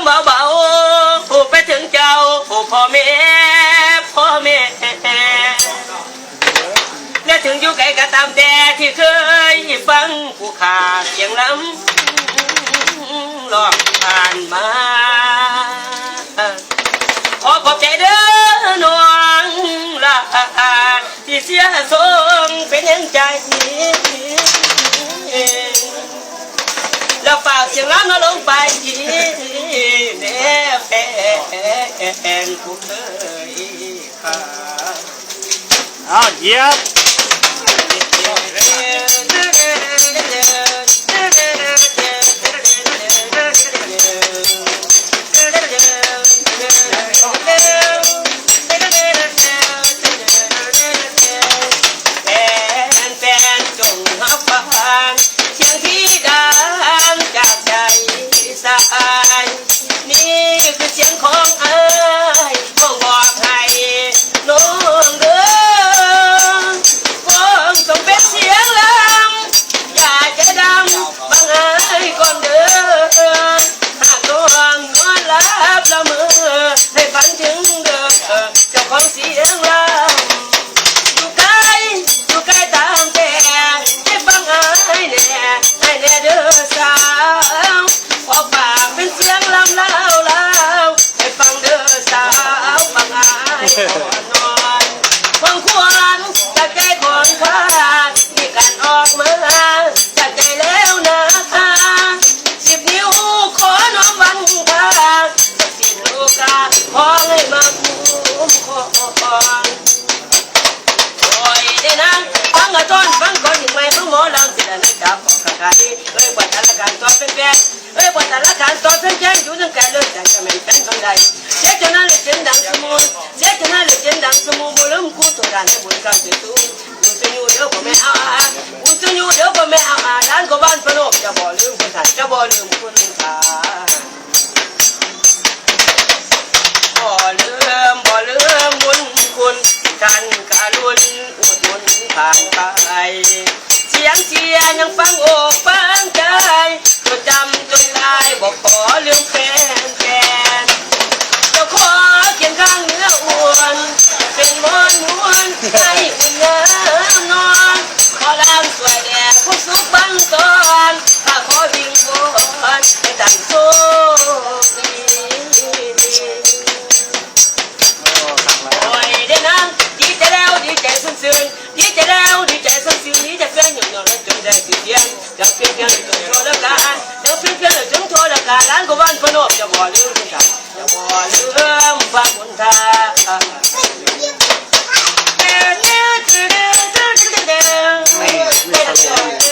ເບົາໆ ໄປເຖິງເຈົ້າພໍ່ແມ່ ພໍ່ແມ່ ແລະເຖິງຢູ່ໄກກໍຕາມແຕ່ ທີ່ເຄີຍຟັງຜູ້ຂ້າສຽງລຳຮ້ອງຜ່ານມາ. ຂໍຂອບໃຈເດີນ້ອງຫຼ້າ ທີ່ສຽງສົ່ງເປັນແຮງໃຈ ແລ້ວຝາກສຽງລຳນຳລົງໄປ ແດ່ແຟນຜູ້ເຄີຍຂ້າ. ເອົາ ຢຽບ. ແຟນໆ ຈົ່ງຮັບຟັງສຽງທີ່ດັງຈາກໃຈສາຍ ນີ້ຄືສຽງຂອງອ້າຍ ບອກໃຫ້ນ້ອງເດີ ນ້ອງຈົ່ງເປັນສຽງລຳ ຢ່າໃຈດຳ ຟັງອ້າຍກ່ອນເດີ ຫາກນ້ອງນອນຫຼັບລະເມີ ໃຫ້ຝັນເຖິງເດີ ເຈົ້າຂອງສຽງລຳ ຢູ່ໄກ ຢູ່ໄກຕາມແຕ່ ໃຫ້ຟັງອ້າຍແດ່ ອ້າຍແດ່ເດີສາວ ຂໍຝາກເປັນສຽງລຳລາວໆ ໃຫ້ຟັງເດີສາວ ຟັງອ້າຍຂໍນອນ ຂອງຂວັນຈາກໃຈຂອງຂ້າ ມີການອອກມາຈາກໃຈແລ້ວນາ ສິບນິ້ວຂໍນ້ອມວັນຄ່າ ສັກສິດໂລກາ ຂໍໃຫ້ມາຄຸ້ມຄອງ. ໂອ້ຍ ເດ້ນາງ ຟັງກະຕ້ອນ ຟັງກ່ອນ ເພງໃໝ່ຂອງໝໍລຳ ສິດອານາຈັກຂອງຂ້າຂ້າເດ້ ເອີຍ ບໍ່ທັນລະການຕອບແຟນໆ ເອີຍ ບໍ່ທັນລະການຕອບແຟນໆ ຢູ່ທາງໄກເລີຍ ແຕ່ຈະແມ່ນແຟນຄົນໃດ ເສຍເຈົ້ານັ້ນແຫຼະເຈັນດັງສະໝູ ເສຍເຈົ້ານັ້ນແຫຼະເຈັນດັງສະໝູ ບໍ່ລືມຄູໂຕດານໃນບຸນກຳເກີດສູງ ບຸນສຸຍູເດີພໍ່ແມ່ອາ ບຸນສຸຍູເດີພໍ່ແມ່ອາ ຫຼານກໍບ້ານພະນົມ ຈະບໍ່ລືມຄຸນທ່ານ ຈະບໍ່ລືມຄຸນທ່ານ. ບໍ່ລືມ ບໍ່ລືມບຸນຄຸນ ທີ່ທ່ານກະລຸນອຸດໜູນຜ່ານໄປ ສຽງເຊຍຍັງຝັງອົກຝັງໃຈ ຈົດຈຳຈົນລາຍ ບໍ່ຂໍລືມແຟນໆ ເຈົ້າຂໍຄຽງຂ້າງເນື້ອອ່ວນ ເປັນໝອນຫວນໃຫ້ອຸ່ນຍາມນອນ ຂໍລາມຊ່ວຍແດ່ຄວາມສຸກບັງຕອນ ຂ້າຂໍວິງວອນໃຫ້ທ່ານໂຊກດີ. ໂອ້ຍ ເດ້ນາງ ດີໃຈແລ້ວດີໃຈຊື່ນໆ ດີໃຈແລ້ວດີໃຈຊື່ນໆ ດີໃຈແຟນຍ້ອນແລ້ວຈົນໄດ້ຊື່ສຽງ ເຈົ້າພຽງເພິ່ງຈົນທົ່ວລະກາ ເຈົ້າພຽງເພິ່ງຈົນທົ່ວລະກາ ຫຼານກໍບ້ານພະນົມ ຈະບໍ່ລືມຄຸນທ່ານ ຈະບໍ່ລືມພະຄຸນທ່ານ. ເອີ ເອີ ເອີ ເອີ.